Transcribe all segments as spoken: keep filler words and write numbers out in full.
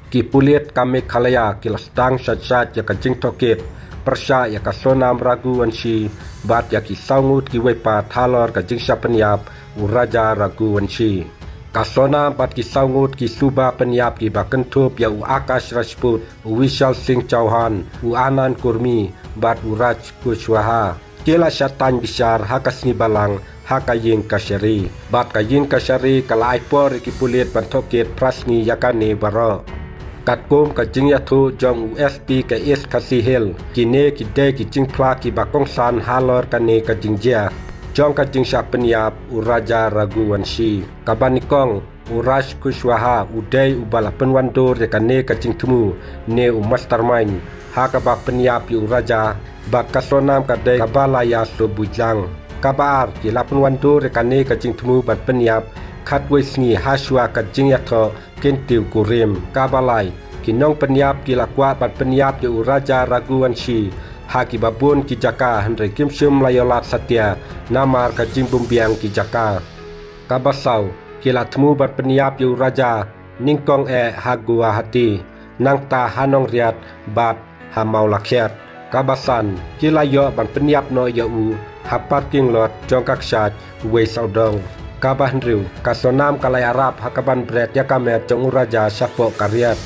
Ki pulit ka Meghalaya ki la sdang shat shat ïa ka jingtohkit pyrshah ïa ka Sonam Raghuvanshi bad ïa ki saw ngut kiwei pat halor ka jingshah pynïap u Raja Raghuvanshi. Ka Sonam bad ki saw ngut ki suba pynïap kiba kynthup ïa u Akash Rajput, u Vishal Singh Chauhan, u Anand Kurmi bad u Raj Kushwaha ki la shah tang bishar ha ka sngi Balang ha ka ïing kashari. Bad ka ïing kashari ka la ai por ïa ki pulit ban tohkit phra sngi ïa kane baroh. Katkum ka jingïathuh jong u S P ka East Khasi Hills, kine ki dei ki jingphla kiba kongsan halor kane ka jingjia jong ka jingshah pynïap u Raja Raghuvanshi. Kaba nyngkong, u Raj Kushwaha u dei uba la pynwandur ïa kane ka jingthmu ne u mastermind ha kaba pynïap ïa u Raja, bad ka Sonam ka dei kaba la ïa sngewbha lang. Kaba ar, ki la pynwandur ïa kane ka jingthmu ban pynïap khatwei sngi ha shuwa ka jingïathoh kyntiew kurim. Kaba lai, ki nongpynïap ki la kwah ban pynïap ïa u Raja Raghuvanshi ha kiba bun ki jaka, hynrei kim shym la ïoh lad satia namar ka jingbymbiang ki jaka. Kaba saw, ki la thmu ban pynïap ïa u Raja nyngkong eh ha Guwahati, nangta ha Nongriat bad ha Mawlakhiat. Kaba san, ki la ïoh ban pynïap noh ïa u ha parking lot jong ka kshaid uwei sawdong. Kaba hynriew, ka Sonam ka la ïarap ha kaban bret ïa ka met jong u Raja shapoh ka riat.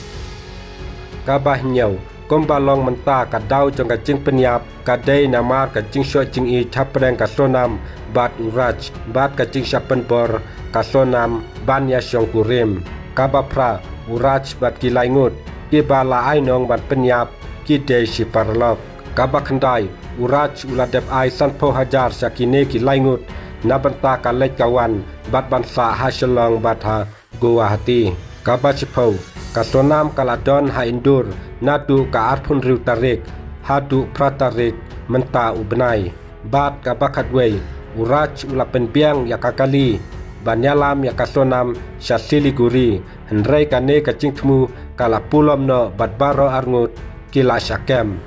Kaba hynñiew, kumba long mynta, ka daw jong ka jingpynïap ka dei namar ka jingshoh jingïeit hapdeng ka Sonam bad u Raj bad ka jingshah pynbor ka Sonam ban ïa shongkurim. Kaba phra, u Raj bad ki lai ngut kiba la ai nong ban pynïap ki dei shi paralok. Kaba khyndai, u Raj u la dep ai sanphew hajar sha kine ki lai ngut na bynta ka leit ka wan bad ban sah ha Shillong bad ha Guwahati. Kaba shiphew, ka Sonam ka la don ha Indore naduh ka arphew hynriew tarik haduh phra tarik mynta u bnai. Bad kaba khatwei, u Raj u la pynbiang ïa ka kali ban ïalam ïa ka Sonam sha Siliguri, hynrei kane ka jingthmu ka la pulom noh bad baroh arngut ki la shah kem.